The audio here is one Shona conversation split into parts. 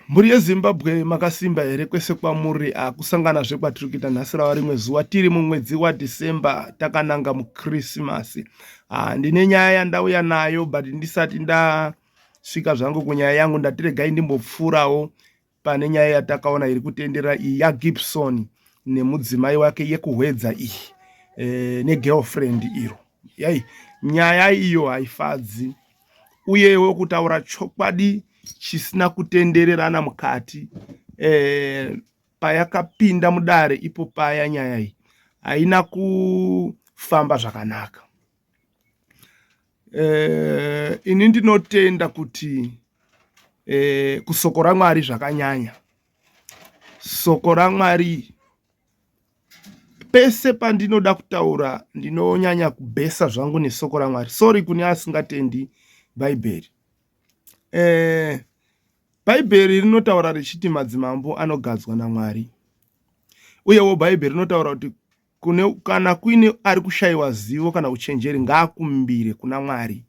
Mhuri yeZimbabwe makasimba here kwese kwamuri? Kusanganazve kwatiri kuita nhasi rava rimwe zuva tiri mumwedzi waDecember takananga muKrisimasi. Ndine nyaya yandauya nayo but ndisati ndasvika zvangu kunyaya yangu ndati regai ndimbopfuurawo pane nyaya yatakaona iri kutenderera iyi yaGibson nemudzimai wake yekuhwedza iyi negirlfriend iro. Yai nyaya iyo haifadzi uyewo kutaura chokwadi chisina kutendererana mukati payakapinda mudare ipo paya nyaya iyi haina kufamba zvakanaka. Ini ndinotenda kuti kusoko raMwari zvakanyanya. Soko raMwari pese pandinoda kutaura ndinonyanya kubhesa zvangu nesoko raMwari. Sorry kune asingatendi Bhaibheri. Bhaibheri rinotaura richiti madzimambo anogadzwa naMwari. Uyewo Bhaibheri rinotaura kuti kune kana kuine ari kushayiwa zivo kana uchenjeri ngaakumbire kuna Mwari.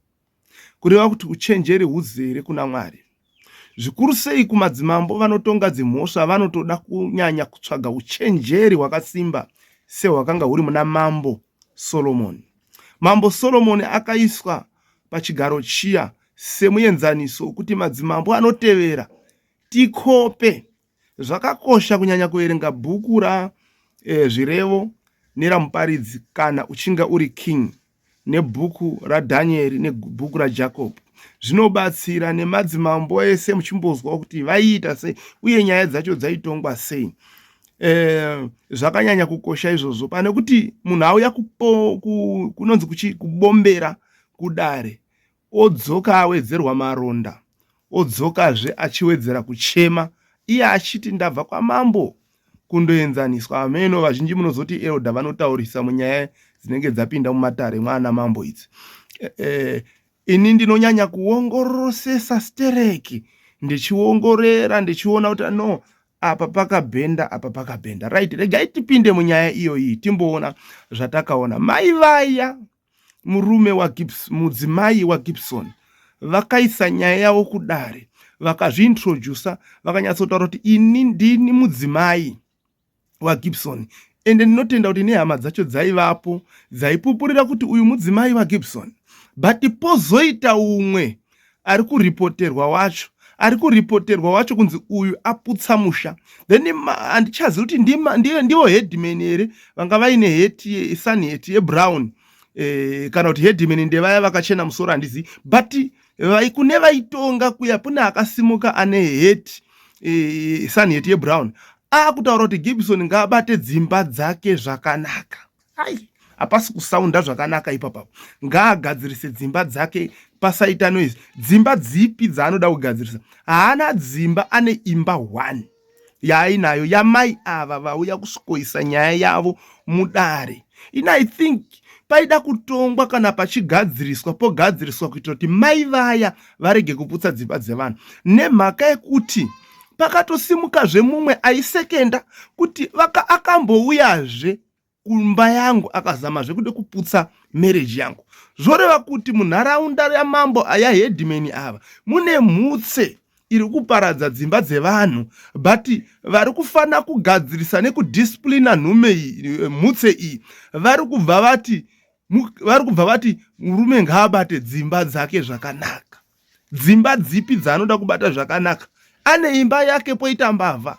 Kureva kuti uchenjeri huzere kuna Mwari. Zvikuru sei kumadzimambo vanotonga dzimhosva vanotoda kunyanya kutsvaga uchenjeri hwakasimba sehwakanga huri muna Mambo Solomoni. Mambo Solomoni akaiswa pachigaro chiya semuenzaniso wekuti madzimambo anotevera tikope. Zvakakosha kunyanya kuverenga bhuku raZvirevo neraMuparidzi kana uchinge uri king nebhuku raDhanieri nebhuku raJacob. Zvinobatsira nemadzimambo ese muchimbozwawo kuti vaiita sei uye nyaya dzacho dzaitongwa sei. Zvakanyanya kukosha izvozvo pane kuti munhu auya kunonzi kuchi kubombera kudare odzoka awedzerwa maronda odzokazve achiwedzera kuchema iye achiti ndabva kwamambo kundoenzaniswa. Hameno vazhinji munozoti elder vanotaurisa munyaya dzinenge dzapinda mumatare mwana mambo idzi. Ini ndinonyanya kuongorosesa stereki ndichiongorera ndichiona kuti no apa pakabhenda apa pakabhenda. Right, regai tipinde munyaya iyoyi timboona zvatakaona. Mai vaya murume waGibson, mudzimai waGibson vakaisa nyaya yavo kudare vakazviintrodusa vakanyatsotaura kuti ini ndini mudzimai waGibson ende ndinotenda kuti nehama dzacho dzaivapo dzaipupurira kuti uyu mudzimai waGibson, but pozoita umwe ari kuripoterwa wacho ari kuripoterwa wacho kunzi uyu aputsa musha. Then handichazivi kuti ndivo headman here vanga vaine hat sun hat yebrown kana kuti headman ndevaya vakachena musoro, handizivi, but kune vaitonga kuya kune akasimuka ane hat sun hat yebrown akutaura kuti Gibson ngaabate dzimba dzake zvakanaka. Ai, hapasi kusaunda zvakanaka ipapapo. Ngaagadzirise dzimba dzake pasaita noise. Dzimba dzipi dzaanoda kugadzirisa? Haana dzimba, ane imba 1 yaainayo yamai ava vauya kusvikoisa nyaya yavo mudare. Ini I think paida kutongwa kana pachigadziriswa pogadziriswa kuitira kuti mai vaya varege kuputsa dzimba dzevanhu, nemhaka yekuti pakatosimukazve mumwe aisekenda kuti akambouyazve kumba yangu akazamazve kude kuputsa marriage yangu. Zvoreva kuti munharaunda yamambo yaheadman ava mune mhutse iri kuparadza dzimba dzevanhu, but vari kufana kugadzirisa nekudisciplina nhume iyi, mhutse iyi vari kubva vati murume ngaabate dzimba dzake zvakanaka. Dzimba dzipi dzaanoda kubata zvakanaka? Ane imba yake poita mbavha.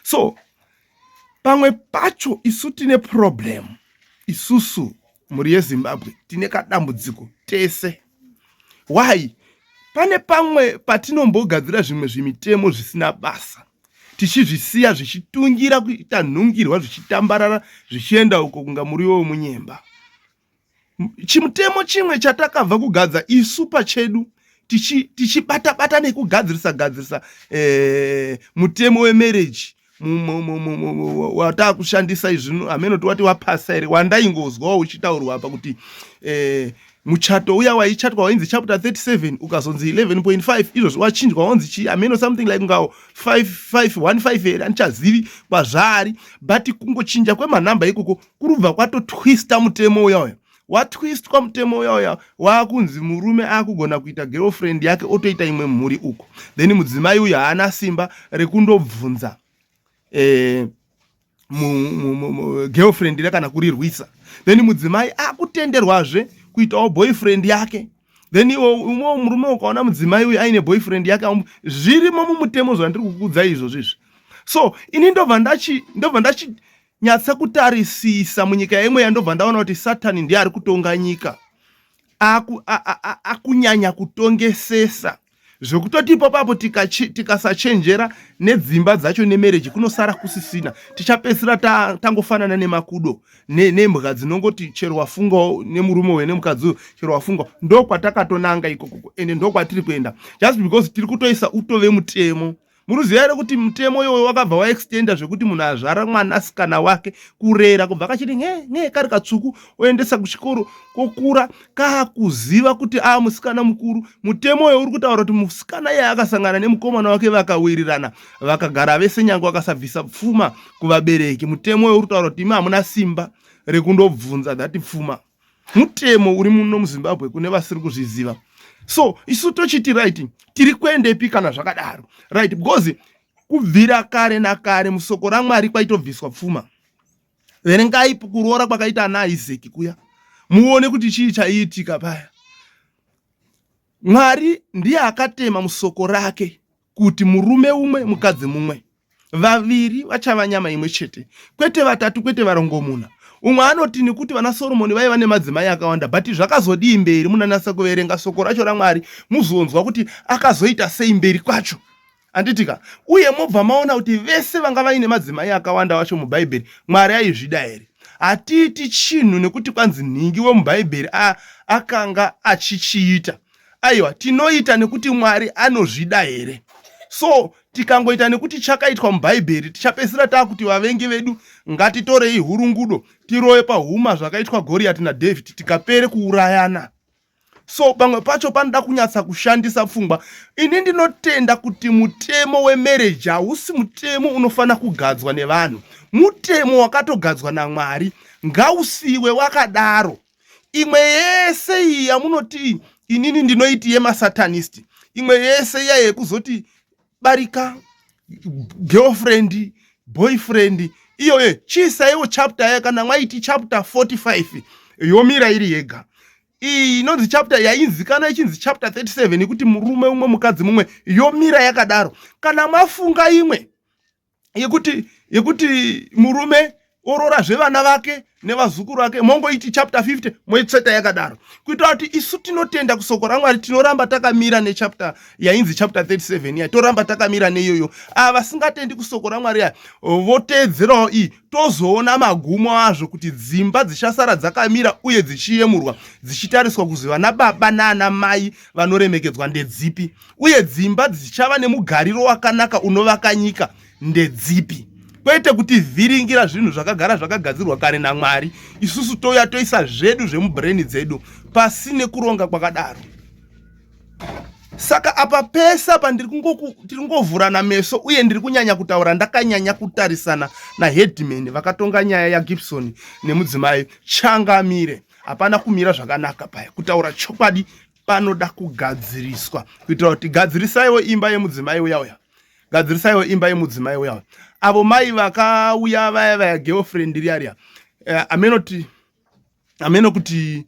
So pamwe pacho isu tine problem, isusu mhuri yeZimbabwe tine kadambudziko tese. Why? Pane pamwe patinombogadzira zvimwe zvimitemo zvisina basa tichizvisiya zvichitungira kuita nhungirwa, zvichitambarara zvichienda uko kunga muriwo wemunyemba. Chimutemo chimwe chatakabva kugadza isu pachedu tichibata-bata nekugadzirisa gadzirisa mutemo wemarriage wataakushandisa izvino, hameno tiwati wapasa here, wandaingozwawo uchitaurwa apa kuti muchato uya waichatwa wainzi chapter 37 ukazonzi 11.5, izvozvi wachinjwa wanzi chii, hameno, something like ngawo 5515 here, handichazivi kwazvaari, but kungochinja kwemanhamba ikoko kurubva kwatotwista mutemo uya uya. Watwistwa mutemo uya uya, waakunzi murume akugona kuita girlfriend yake otoita imwe mhuri uko, then mudzimai uyu haana simba rekundobvunza girlfriend ira kana kurirwisa. Then mudzimai akutenderwazve kuitawo boyfriend yake. Then iwo umwe murume ukaona mudzimai uyu aine boyfriend yake, zvirimo mumutemo zvandiri kukudza izvozvo izvi. So ini ndobva ndachi ndobva ndachinyatsa kutarisisa munyika yemweya, ndobva ndaona kuti Satani ndiye ari kutonga nyika, akunyanya kutongesesa zvekutoti ipopapo tikasachenjera nedzimba dzacho nemarriage kunosara kusisina. Tichapedzisira tangofanana nemakudo nembwa dzinongoti chero wafungawo nemurume uyu nemukadzi uyu, chero wafunga. Ndokwatakatonanga ikokoko, ende ndokwatiri kuenda, just because tiri kutoisa utove mutemo. Muruziva here kuti mutemo iwoyo wakabva waextenda zvekuti munhu azvara mwanasikana wake, kurera kubva kachiti nge nge kari katsvuku, oendesa kuchikoro, kokura kaakuziva kuti aa musikana mukuru, mutemo uyo uri kutaura kuti musikana iye akasangana nemukomana wake, vakawirirana, vakagara vese, nyange vakasabvisa pfuma kuvabereki, mutemo uyo uri kutaura kuti imi hamuna simba rekundobvunza that pfuma. Mutemo uri muno muZimbabwe kune vasiri kuzviziva. So isu tochiti right, tiri kuendepi kana zvakadaro? Right, because kubvira kare nakare musoko raMwari kwaitobviswa pfuma. Verengai kuroora kwakaita ana Isaki kuya, muone kuti chii chaiitika paya. Mwari ndiye akatema musoko rake kuti murume umwe, mukadzi mumwe, vaviri vachava nyama imwe chete, kwete vatatu, kwete varongomuna. Umwe anoti nekuti vana Soromoni vaiva nemadzimai akawanda, but zvakazodii mberi? Munanasa kuverenga soko racho raMwari, muzonzwa kuti akazoita sei mberi kwacho, handitika? Uye mobva maona kuti vese vanga vaine madzimai akawanda vacho muBhaibheri, Mwari aizvida here? Hatiiti chinhu nekuti kwanzi nhingi wemubhaibheri akanga achichiita. Aiwa, tinoita nekuti Mwari anozvida here? So tikangoita nekuti chakaitwa mubhaibheri, tichapedzisira taakuti vavengi vedu ngatitorei hurungudo tirove pahuma, zvakaitwa Goriyati naDhavhidhi, tikapere kuurayana. So pamwe pacho panoda kunyatsa kushandisa pfungwa. Ini ndinotenda kuti mutemo wemarriage hausi mutemo unofanira kugadzwa nevanhu. Mutemo wakatogadzwa naMwari, ngausiwe wakadaro. Imwe yese iyi yamunoti inini ndinoiti yemasatanist, imwe yese iya yekuzoti barika, girlfriend, boyfriend, iyoyo chiisaiwo chapter ya kana mwaiti chapter 45, yomira iri yega. Iyi inonzi chapter yainzikana ichinzi chapter 37 yekuti murume umwe, mukadzi mumwe, yomira yakadaro. Kana mafunga imwe yekuti murume ororazve vana vake nevazukuru vake, mongoiti chapter 50, moitsveta yakadaro, kuitira kuti isu tinotenda kusoko raMwari tinoramba takamira nechapter yainzi chapter 37 ya, toramba takamira neiyoyo. Ava vasingatendi kusoko raMwari aya voteedzerawo iyi, tozoona magumo azvo kuti dzimba dzichasara dzakamira uye dzichiyemurwa, dzichitariswa kuzi vana baba naana mai vanoremekedzwa ndedzipi, uye dzimba dzichava nemugariro wakanaka unovaka nyika ndedzipi, kwete kutivhiringira zvinhu zvakagara zvakagadzirwa kare naMwari, isusu touya toisa zvedu zvemubrain dzedu pasine kuronga kwakadaro. Saka apa pese apa ndiri kungovhurana meso, uye ndiri kunyanya kutaura ndakanyanya kutarisana naheadman vakatonga nyaya yaGibson nemudzimai. Changamire, hapana kumira zvakanaka paya. Kutaura chokwadi, panoda kugadziriswa kuitira kuti gadzirisaiwo imba yemudzimai uya uya, gadzirisaiwo imba yemudzimai uya uya. Avo mai vakauya vaya vaya, girlfriend riya riya, ameno kuti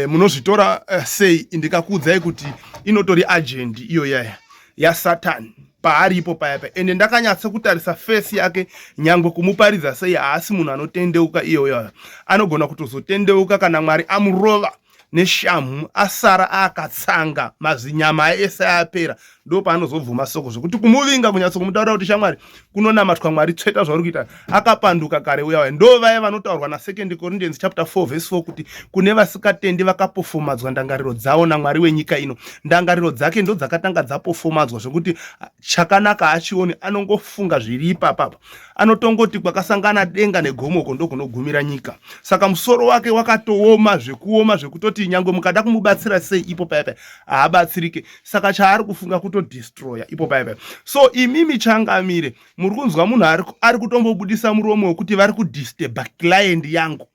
munozvitora sei. Ndikakuudzai kuti inotori agent iyo yaya yaSatani paaripo paya paya, ende ndakanyatsa kutarisa face yake, nyangwe kumuparidza sei haasi munhu anotendeuka. Iyoyo anogona kutozotendeuka kana Mwari amurova neshamhu, asara akatsanga, mazinyama ese apera, ndo paanozobvuma soko. Zvekuti kumuvinga, kunyatso kumutaura kuti shamwari, kunonamatwa Mwari, tsveta zvauri kuita, akapanduka kare uya. Ndo vaya vanotaurwa naSecond Corinthians chapter 4 verse 4 kuti kune vasikatendi vakapofomadzwa ndangariro dzavo namwari wenyika ino. Ndangariro dzake ndo dzakatanga dzapofomadzwa zvekuti chakanaka achioni, anongofunga zviri ipapapa, anotongoti kwakasangana denga negomoko ndokunogumira nyika. Saka musoro wake wakatooma zvekuoma zvekutoti nyange mukada kumubatsira sei ipo paya paya haabatsirike. Saka chaari kufunga kutodestroya ipo paya paya. So imimi changamire, muri kunzwa munhu ari kutombobudisa muromo wekuti vari kudisturba client yangu.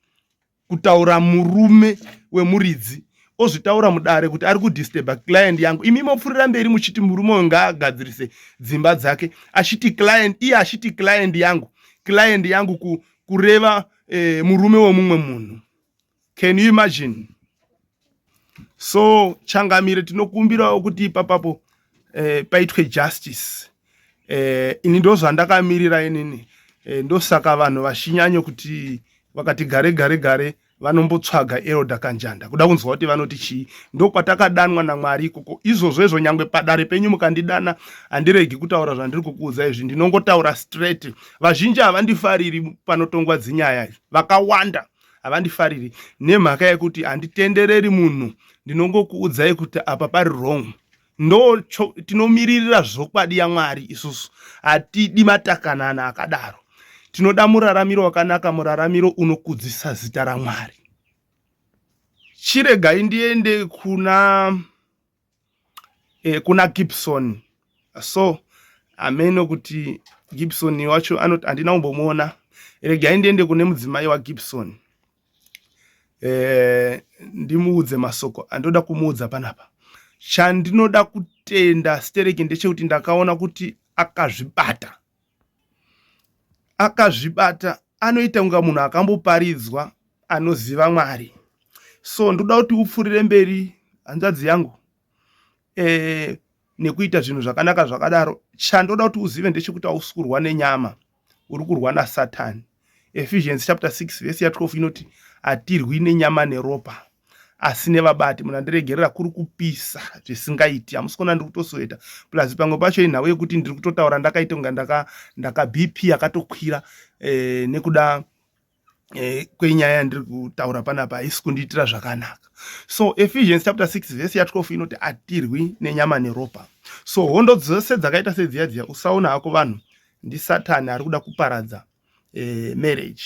Kutaura murume wemuridzi ozvitaura mudare kuti ari kudisturba client yangu. Imi mopfurira mberi muchiti murume uyu ngaagadzirise dzimba dzake, achiti client, iye achiti client yangu, client yangu, kureva murume wemumwe munhu. Can you imagine? So changamire, tinokumbirawo kuti ipapapo paitwe justice. Ini ndo zvandakamirira inini. Ndosaka vanhu vachinyanya kuti vakati gare gare gare vanombotsvaga Elder Kanjanda kuda kunzwa kuti vanoti chii. Ndokwatakadanwa naMwari ikoko. Izvozvo izvo, nyangwe padare penyu mukandidana, handiregi kutaura zvandiri kukuudza izvi. Ndinongotaura straight. Vazhinji havandifariri panotongwa dzinyaya izvi. Vakawanda havandifariri nemhaka yekuti handitendereri munhu. Ndinongokuudzai kuti apa pari wrong. Ndo tinomiririra zvokwadi yaMwari isusu. Hatidi matakanana akadaro. Tinoda muraramiro wakanaka, muraramiro unokudzisa zita raMwari. Chiregai ndiende kuna Gibson. So hameno kuti Gibson wacho anoti, handina kumbomuona. Regai ndiende kune mudzimai waGibson, ndimuudze masoko andoda kumuudza panapa. Chandinoda kutenda stereki ndechekuti ndakaona kuti akazvibata, akazvibata. Anoita kunga munhu akamboparidzwa, anoziva Mwari. So ndoda kuti upfurire mberi, hanzvadzi yangu, nekuita zvinhu zvakanaka zvakadaro. Chandoda kuti uzive ndechekuti hausi kurwa nenyama, uri kurwa naSatani. Ephesians chapter 6 vhesi ya12 inoti hatirwi nenyama neropa, asi nevabati. Munandiregerera, kuri kupisa zvisingaiti. Hamusi kuona ndiri kutosweta? Plus pamwe pacho inhau yekuti ndiri kutotaura ndakaita kunga ndaka BP yakatokwira nekuda kwenyaya yandiri kutaura panapa haisi kundiitira zvakanaka. So Ephesians chapter 6 vhesi ya12 inoti hatirwi nenyama neropa. So hondo dzose dzakaita sedziya dziya, usaona hako vanhu, ndisatani ari kuda kuparadza marriage.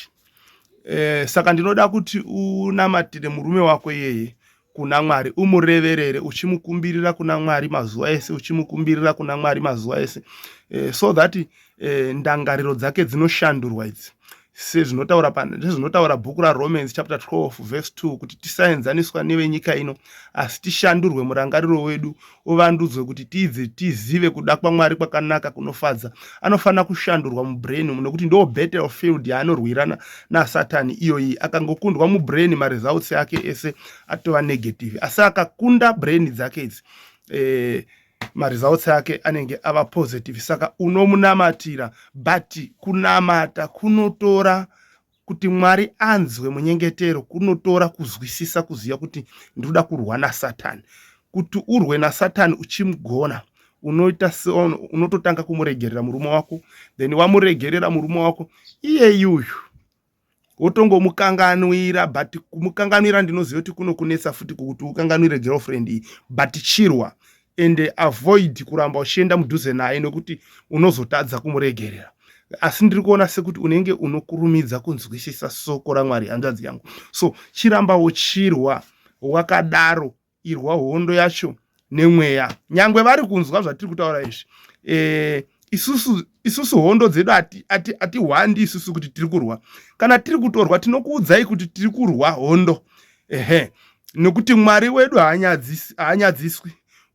Saka ndinoda kuti unamatire murume wako iyeye kuna Mwari, umureverere uchimukumbirira kuna Mwari mazuva ese, uchimukumbirira kuna Mwari mazuva ese, so that ndangariro dzake dzinoshandurwa idzi, sezvinotaura bhuku raRomans chapter 12 verse 2 kuti tisaenzaniswa nevenyika ino, asi tishandurwe murangariro wedu uvandudzwe, kuti tiidze tizive kuda kwaMwari kwakanaka kunofadza. Anofanira kushandurwa mubrain, nekuti ndo battlefield yaanorwirana naSatani iyoyi. Akangokundwa mubrain, maresults ake ese atova negative, asi akakunda brain dzake idzi, maresults ake anenge ava positive. Saka unomunamatira, but kunamata kunotora kuti Mwari anzwe munyengetero, kunotora kuzwisisa, kuziva kuti ndinoda kurwa naSatani. Kuti urwe naSatani uchimugona, unoita unototanga kumuregerera murume wako. Then wamuregerera murume wako iyeyuyu, wotongomukanganwira. But kumukanganwira, ndinoziva kuti kunokunetsa futi kuti ukanganwire girlfriend iyi, but chirwa and avoid kuramba uchienda mudhuze naye, nekuti unozotadza kumuregerera. Asi ndiri kuona sekuti unenge unokurumidza kunzwisisa soko raMwari, hanzvadzi yangu. So chiramba uchirwa wakadaro. Irwa hondo yacho nemweya. Nyangwe vari kunzwa zvatiri kutaura izvi, isusu hondo dzedu hatihwandi isusu kuti tiri kurwa. Kana tiri kutorwa, tinokuudzai kuti tiri kurwa hondo, ehe, nekuti Mwari wedu haanyadziswi,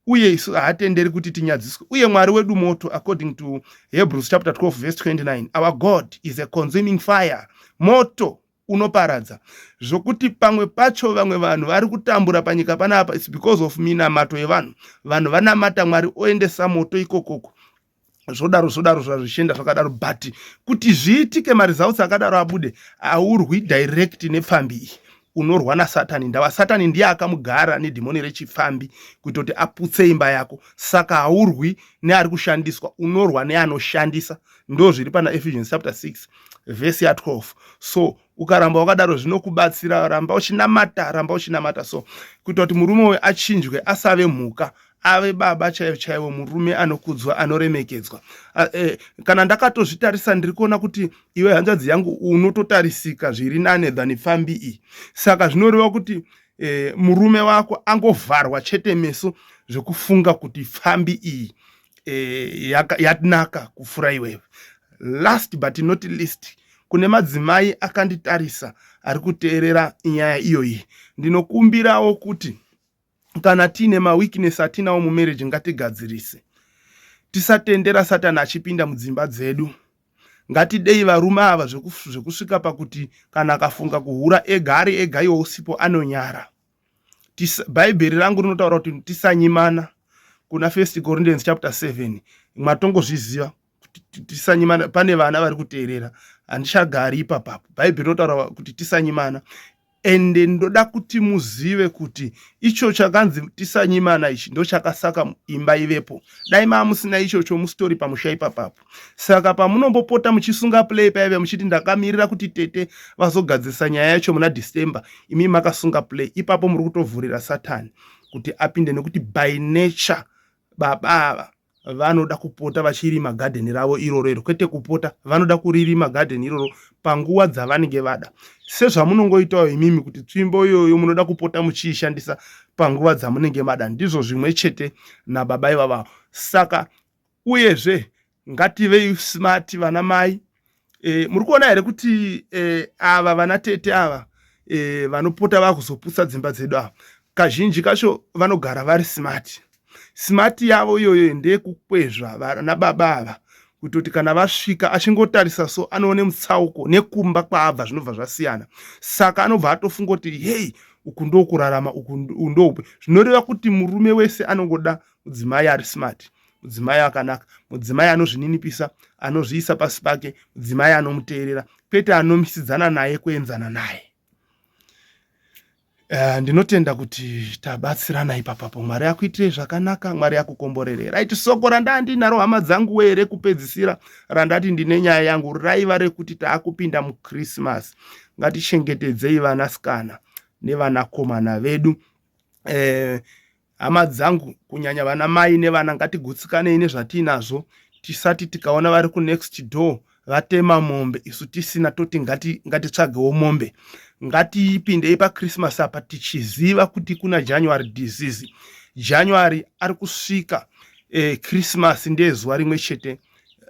uye isu haatenderi kuti tinyadziswe. Uye Mwari wedu moto. According to Hebrews chapter 12 verse 29, our God is a consuming fire, moto unoparadza. Zvokuti pamwe pacho vamwe vanhu vari kutambura panyika panapa, it's because of minamato yevanhu. Vanhu vanamata, Mwari oendesa moto ikokoko. Zvodaro, zvodaro, zvazvichienda zvakadaro. But kuti zviitike, maresults akadaro abude, haurwi direct nepfambi iyi, unorwa naSatani. Ndava Satani ndiye akamugara nedhimoni rechipfambi kuita kuti aputse imba yako. Saka haurwi neari kushandiswa, unorwa neanoshandisa. Ndo zviri pana Ephesians chapter 6 vhesi ya12. So ukaramba wakadaro zvinokubatsira. Ramba uchinamata, ramba uchinamata, so kuita kuti murume uyu achinjwe, asave mhuka, ave baba chaivo chaivo, murume anokudzwa, anoremekedzwa. Kana ndakatozvitarisa, ndiri kuona kuti iwe, hanzvadzi yangu, unototarisika zviri nane than pfambi iyi. Saka zvinoreva kuti murume wako angovharwa chete meso zvekufunga kuti pfambi iyi yanaka kupfuura iwewe. Last but not least, Kune madzimai akanditarisa ari kuteerera nyaya iyoyi, ndinokumbirawo kuti kana tiine maweakness atinawo mumarriage ngatigadzirise. Tisatendera Satani achipinda mudzimba dzedu. Ngatidei varume ava zvekusvika pakuti kana akafunga kuhura ega ari ega iwe usipo anonyara. Bhaibheri rangu rinotaura kuti tisanyimana kuna First Corinthians chapter 7 matongozviziva kuti tisanyimana. Pane vana vari kuteerera, handichagari ipapapo. Bhaibheri rinotaura kuti tisanyimana, ende ndoda kuti muzive kuti icho chakanzi tisanyimana ichi ndo chakasaka imba ivepo. Dai maa musina ichocho musitori pamusha ipapapo. Saka pamunombopota muchisunga play paive muchiti ndakamirira kuti tete vazogadzirisa nyaya yacho muna December, imi makasunga play ipapo, muri kutovhurira Satani kuti apinde, nekuti by nature baba ava vanoda kupota vachirima gadheni ravo iroro iro, kwete kupota, vanoda kuririma gadheni iroro panguva dzavanenge vada, sezvamunongoitawo imimi kuti tsvimbo iyoyo munoda kupota muchiishandisa panguva dzamunenge mada. Ndizvo zvimwe chete nababa ivavavo. Saka uyezve ngativei smart, vana mai. Muri kuona here kuti ava vana tete ava vanopota vakuzoputsa dzimba dzedu ava, kazhinji kacho vanogara vari smart. Smart yavo iyoyo ndeyekukwezva vana baba ava, kutoti kana vasvika achingotarisa so anoone mutsauko nekumba kwaabva, zvinobva zvasiyana. Saka anobva atofunga kuti, "Hei, uku ndokurarama, uku ndoupe." Zvinoreva kuti murume wese anongoda mudzimai ari smart, mudzimai akanaka, mudzimai anozvininipisa, anozviisa pasi pake, mudzimai anomuteerera, kwete anomisidzana naye, kuenzana naye. Ndinotenda kuti tabatsirana ipapapo. Mwari akuitirei zvakanaka, Mwari akukomborere. Right, soko randandinaro, hama dzangu were, kupedzisira randati ndine nyaya yangu raiva rekuti taakupinda muChristmas, ngatichengetedzei vanasikana nevanakomana vedu. Hama dzangu, kunyanya vana mai nevana, ngatigutsikanei nezvatiinazvo. Tisati tikaona vari kunext door vatema mombe, isu tisina toti ngatitsvagewo mombe. Ngatipindei paChristmas apa tichiziva kuti kuna January disease. January ari kusvika. Christmas ndezuva rimwe chete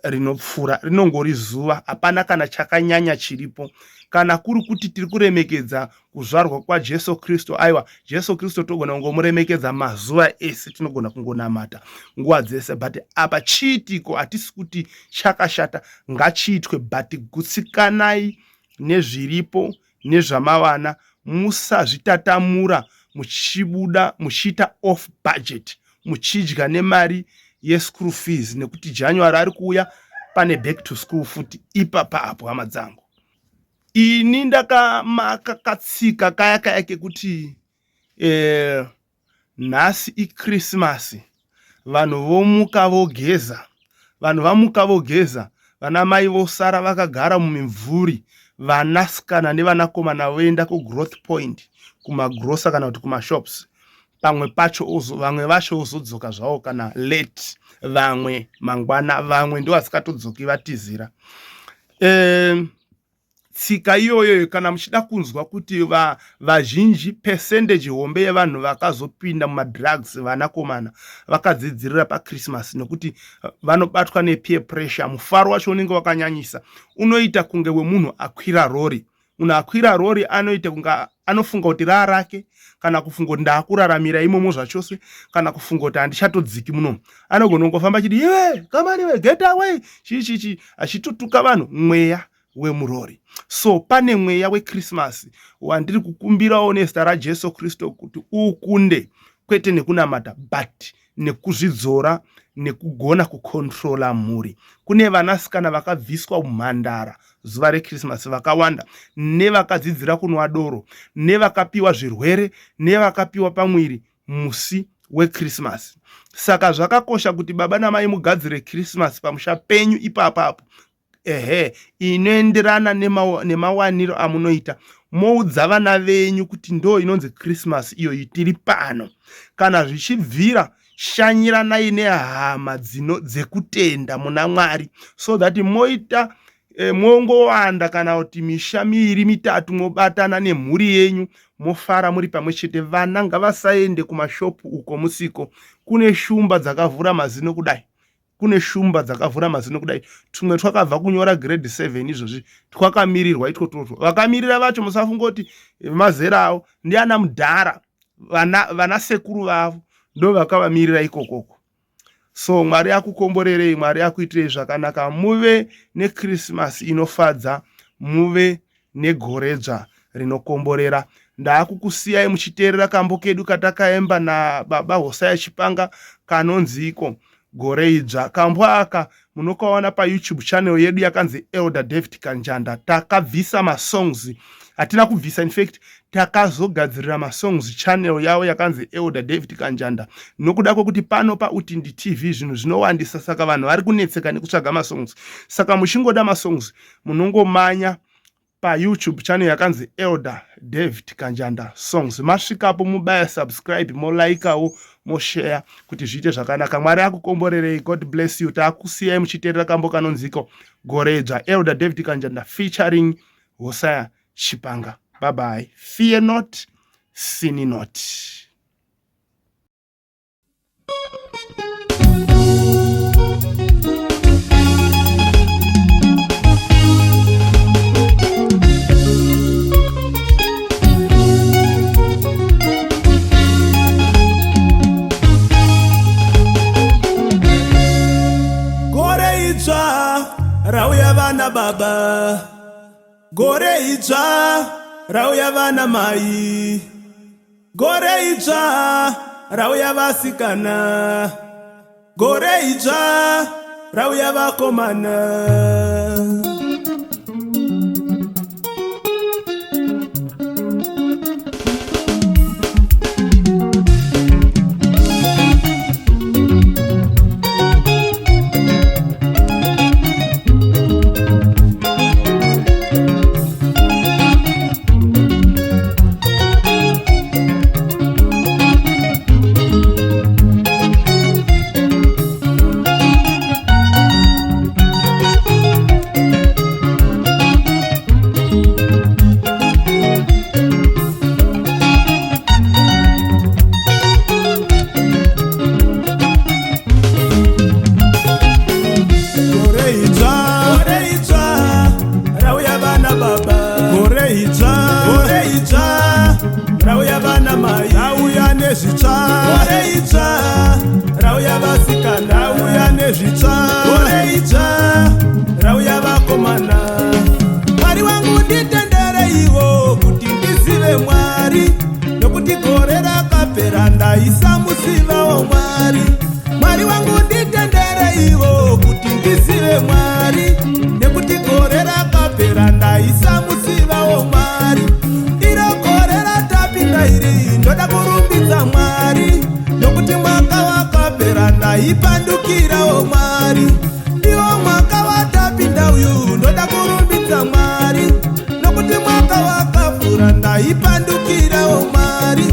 rinopfuura, rinongori zuva, hapana kana chakanyanya chiripo. Kana kuri kuti tiri kuremekedza kuzvarwa kwaJesu Kristu, aiwa, Jesu Kristu togona kungomuremekedza mazuva ese, tinogona kungonamata nguva dzese, but apa chiitiko hatisi kuti chakashata, ngachiitwe, but gutsikanai nezviripo nezvamawana. Musazvitatamura muchibuda muchiita off budget, muchidya nemari yeschool fees, nekuti January ari kuuya, pane back to school futi ipapa apo. Hama dzangu, ini ndakamaka katsika kaya kaya kekuti nhasi iChristmas, vanhu vomuka vogeza, vanhu vamuka vogeza, vana mai vosara vakagara mumimvuri, vanasikana nevanakomana voenda kuGrowth Point, kumagrosa kana kuti kumashops. Pamwe pacho vamwe vacho vozodzoka zvavo kana late, vamwe mangwana, vamwe ndo vasikatodzoki, vatizira. Tsika iyoyo, kana muchida kunzwa kuti vazhinji, percentage hombe yevanhu vakazopinda mumadrugs vanakomana, vakadzidzirira paChristmas, nekuti vanobatwa nepeer pressure. Mufaro wacho unenge wakanyanyisa, unoita kunge wemunhu akwira rori. Munhu akwira rori anoita kunge anofunga kuti raa rake, kana kufunga kuti ndaakuraramira imomo zvachose, kana kufunga kuti handichatodziki munomu. Anogona kungofamba achiti, "Iwe, come on iwe, get away," chii chii chii, achitutuka vanhu. Mweya wemurori. So pane mweya weChristmas wandiri kukumbirawo nezita raJesu Kristu kuti ukunde, kwete nekunamata but nekuzvidzora nekugona kucontrola mhuri. Kune vanasikana vakabviswa umhandara zuva reChristmas vakawanda, nevakadzidzira kunwa doro, nevakapiwa zvirwere, nevakapiwa pamwiri musi weChristmas. Saka zvakakosha kuti baba namai mugadzire Christmas pamusha penyu ipapapo, ehe, inoenderana nemawaniro amunoita. Moudza vana venyu kuti ndo inonzi Christmas iyoyi tiri pano. Kana zvichibvira, shanyiranai nehama dzekutenda muna Mwari, so that moita mongowanda, kana kuti misha miiri mitatu, mobatana nemhuri yenyu, mofara muri pamwe chete. Vana ngavasaende kumashopu uko musiko, kune shumba dzakavhura mazino kudai. Kune shumba dzakavhura mazino kudai, tumwe twakabva kunyora grade 7 izvozvi twakamirirwa itwotwotwo. Vakamirira vacho musafungoti mazera avo ndiana mudhara, vana sekuru vavo ndo vakavamirira ikokoko. So Mwari akukomborerei, Mwari akuitirei zvakanaka, muve neChristmas inofadza, muve negoredzva rinokomborera. Ndaakukusiyai muchiteerera kambo kedu katakaemba nababa Hosaya Chipanga kanonzi iko Gore Idzva. Kambo aka munokawana paYouTube channel yedu yakanzi Elder David Kanjanda. Takabvisa masongs, hatina kubvisa, in fact takazogadzirira masongs channel yavo yakanzi Elder David Kanjanda, nokuda kwekuti pano paUtindi TV zvinhu zvinowandisa, saka vanhu vari kunetseka nekutsvaga masongs. Saka muchingoda masongs munongomanya paYouTube channel yakanzi Elder David Kanjanda Songs. Masvikapo mubaya subscribe, molaikawo, moshare kuti zviite zvakanaka. Mwari akukomborerei. God bless you. Taakusiyai muchiteerera kambo kanonziko Gore Idzva, Elder David Kanjanda featuring Hosaya Chipanga. Bye bye. Fear not, sin not. Gore idzva rauya vana baba, gore idzva rauya vana mai, gore idzva rauya vasikana, gore idzva rauya vakomana. Gore idzva, gore idzva rauya vana baba, gore idzva, gore idzva rauya vana mai, rauya nezvitsva, gore idzva rauya vasikana, rauya nezvitsva, gore idzva rauya vakomana. Mwari wangu nditendereiwo kuti ndizive Mwari, nokuti gore rakapera ndaisamuzivawo Mwari. Mwari wangu nditendereiwo kuti ndizive Mwari, nekuti gore rakapera ndaisamuzivawo Mwari. Iro gore ratapinda iri ndoda kurumbidza Mwari, nokuti mwaka wakapera ndaipandukirawo Mwari. Iwo mwaka watapinda uyu ndoda kurumbidza Mwari, nokuti mwaka wakapfuura ndaipandukirawo Mwari.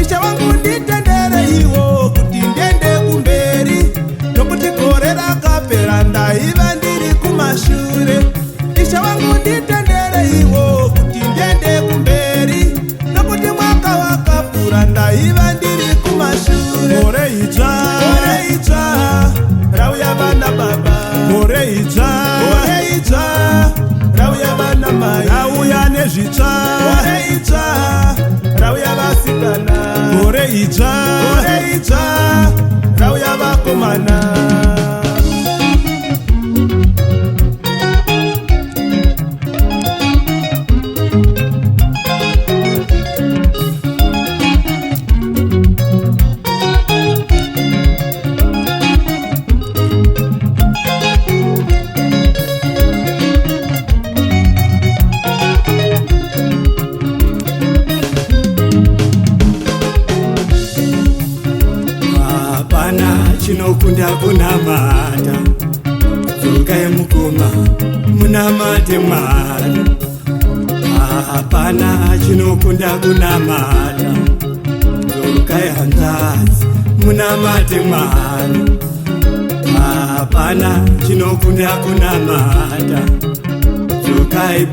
Ishe wangu nditendereiwo kuti ndiende kumberi, nokuti gore rakapera ndaiva ndiri kumashure. Ishe wangu nditendereiwo kuti ndiende kumberi, nokuti mwaka wakapfuura ndaiva ndiri kumashure. Gore idzva, gore idzva rauya vana baba, gore idzva, gore idzva rauya vana mai, rauya nezvitsva, gore idzva rauya vasikana, gore idzva, gore idzva rauya vakomana. Hapana chinokunda kunamata. Dzokai mukoma munamate Mwari. Hapana chinokunda kunamata. Dzokai hanzvadzi munamate Mwari. Hapana chinokunda kunamata. Dzokai.